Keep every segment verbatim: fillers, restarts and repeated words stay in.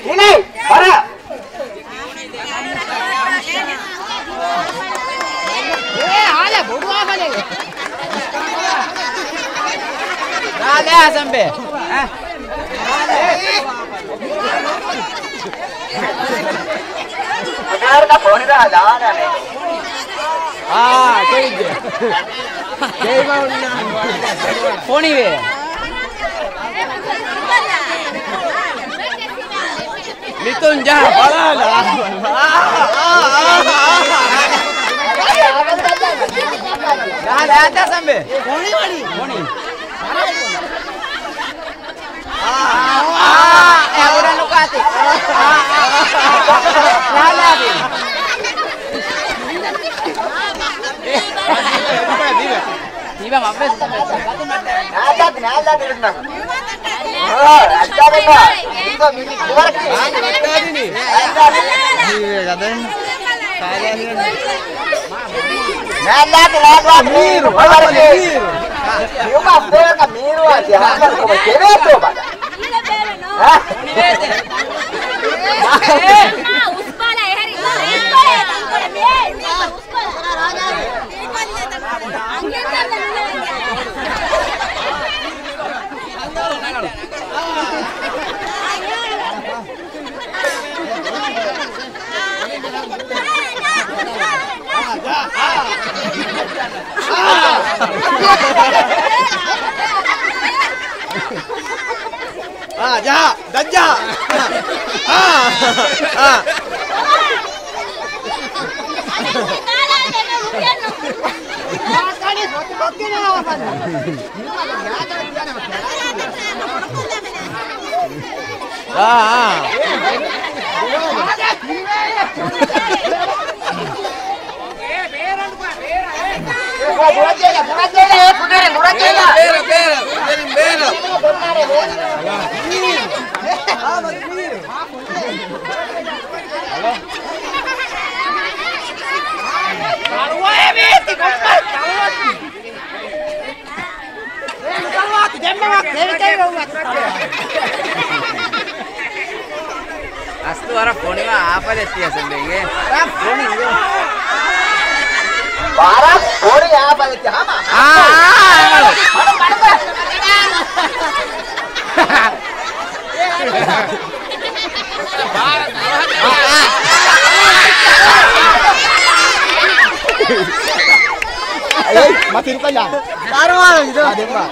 ކުލައި ވަރަށް. ރާލެ ހަސަންބެ. އަ. އަދާރުގަ ފޯނިދާ ލާނަނެ. އާ، ކެއިގެ. ކެއިމަ އޮންނާނެ. ފޯނިވޭ. މިތުން ޖަހާ ބަލާލާ. ރާލެ އަދާ ސަމްބެ. ފޯނި ވަނީ. ފޯނި. އާ، އާ، އެ އުޑަނު ކާތި. އާ، އާ، ރާލާބި. ދީބަ މައްވެސް. ނާލާ، ނާލާ ދިރުންނަ. އާ، އައްޗާ ދެން. ދީބަ މި ދުވަރަކީ. ނާލާ، ނާލާ މީރު، މީރު. މީރު އަސްލަކަ މީރު އާ ޖަހާ ކޮބަ ކެވޭތޯ ބަ. ހާ؟ އުސްބާލާ އެހެރި. އާ، ޖަހާ، ދައްޖަހާ. އާ، އާ. އާ، އާ. އަސްލު ވަރަށް ފޮނިވާ އާފަލެއް ތިޔަސެއް ބެނގޭ. ވަރަށް ފޮނި އާފަލެއް ތި ހަމަ. އާ، އާ، އާ. މަޑު، މަޑު. އޭ، މަ ތިރިކަލާ. ކާރުވާ ވެގިދޯ. އާ، ދެން މަ.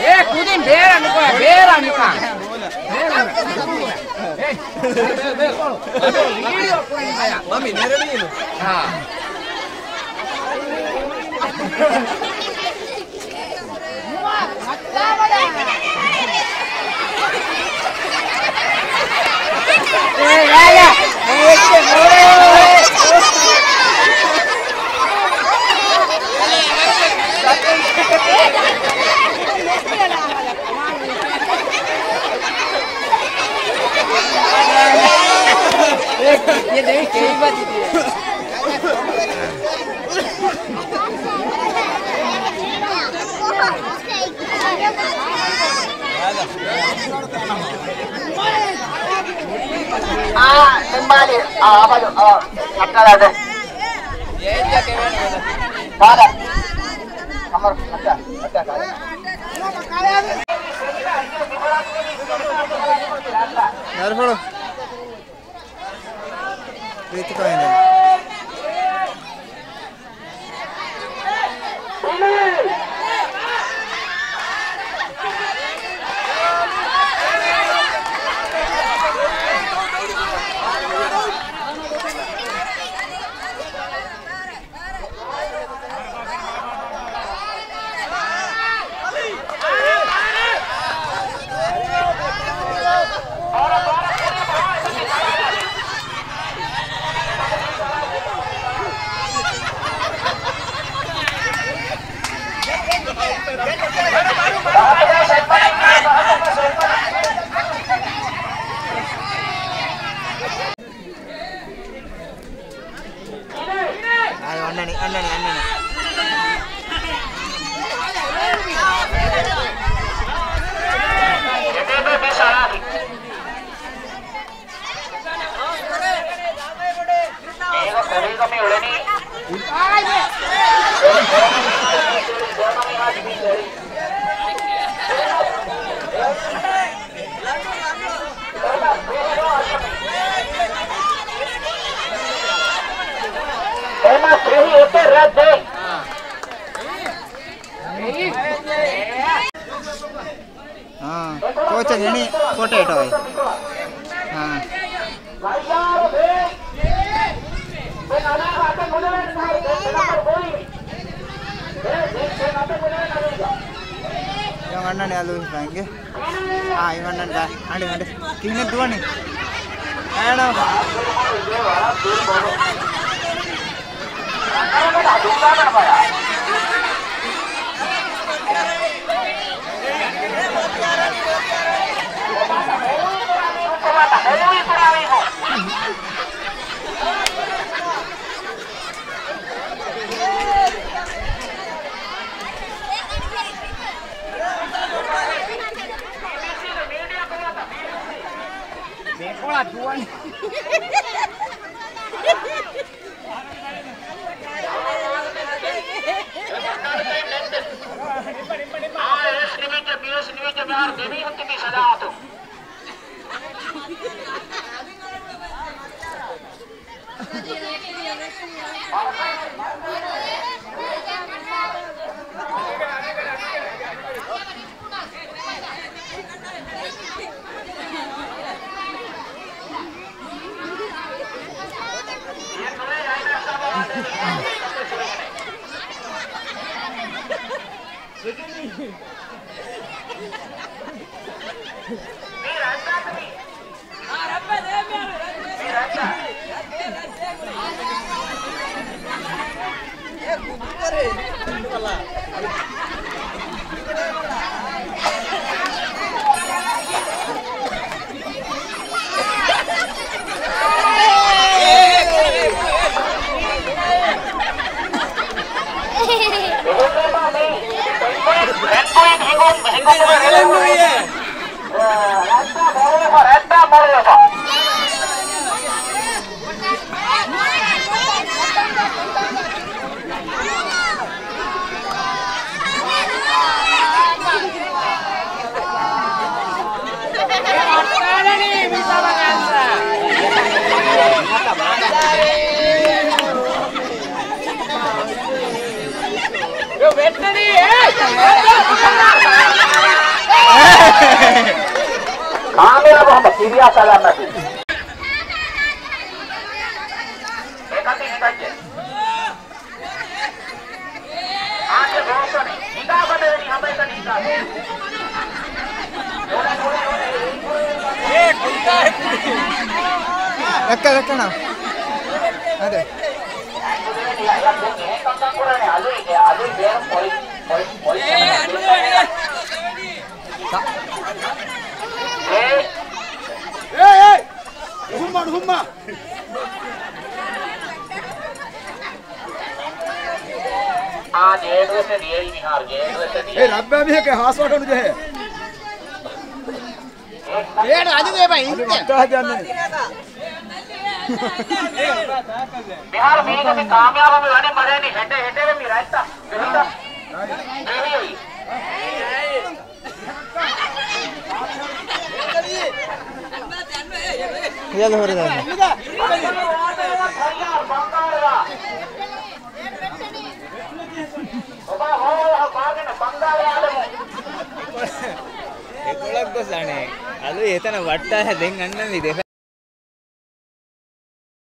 އޭ، ކުދިން ބޭރަށް ނުކޮޅަ، ބޭރަށް ނުކާ. ބޭރަށް ނުކާ. މަމި ނެރެނީނު. ހާ. އާ، ނިންމާލި، އާ، އަބަދު، އާ، އައްޓާލާދެ. ކާލަ. އަމަރު، އައްޓާ، އައްޓާ ކާލަ. ދަރިފުޅު. ރީތިކޮށް އިނދެން. އާ، ކޯޗަށް އެނީ ޕޮޓޭޓޯ އައި. އާ. އަންނަނީ އަލު ހިފައިގެ. އާ، އިވަންނަން ދާ. އަނޑި، އަނޑި. ކިހިނެއް ދުވަނީ؟ އޭނަ. ދެކޮޅަށް ދުވަނީ. އާ، އެސް ނިމިއްޖެ، ބީއެސް ނިމިއްޖެ، މިހާރު ދެމީހުން ތިބީ ސަލާމަތުން. ކާމިޔާބު ހަމަ ކިރިޔާ ސަލާމަތީ. އެކަތި ހިނގައްޖެ. އާން ރޯޝަން ހިނގާފަ ދެވެނީ ހަމައެކަނި ހިނގާފަ. ރައްކަ ރައްކަނާ. އަދެ. އެހެން ކަންކަން ކުރާނެ އަލު އަލު ބޭރު ޕޮލި ޕޮލި ޕޮލި. އޭ. އޭ، އޭ. ހުންމާ، ހުންމާ. އާ، ޖޭޑުވެސް ދިޔައީ މިހާރު، ޖޭޑުވެސް ދިޔައީ. އޭ، ރައްބާ މީހަކަށް ހާސް ވަޓަނު ޖެހޭ. ޖޭޑު އަދި ދޭބަ އިންތެ. މިހާރު މީގަ މި ކާމިޔާބު މި ވަނީ މަރޭނި ހެއްޑެ ހެއްޑެވެ މި ރައްތަ. ޖެހިދާ. ޖެހި. ހިޔަލަ ހުރި ދާން. އެކޮޅަށް ގޮސް އަނެއް އަލު އެތަނަށް ވައްޓާ ދެން އަންނަނީ ދެފަ.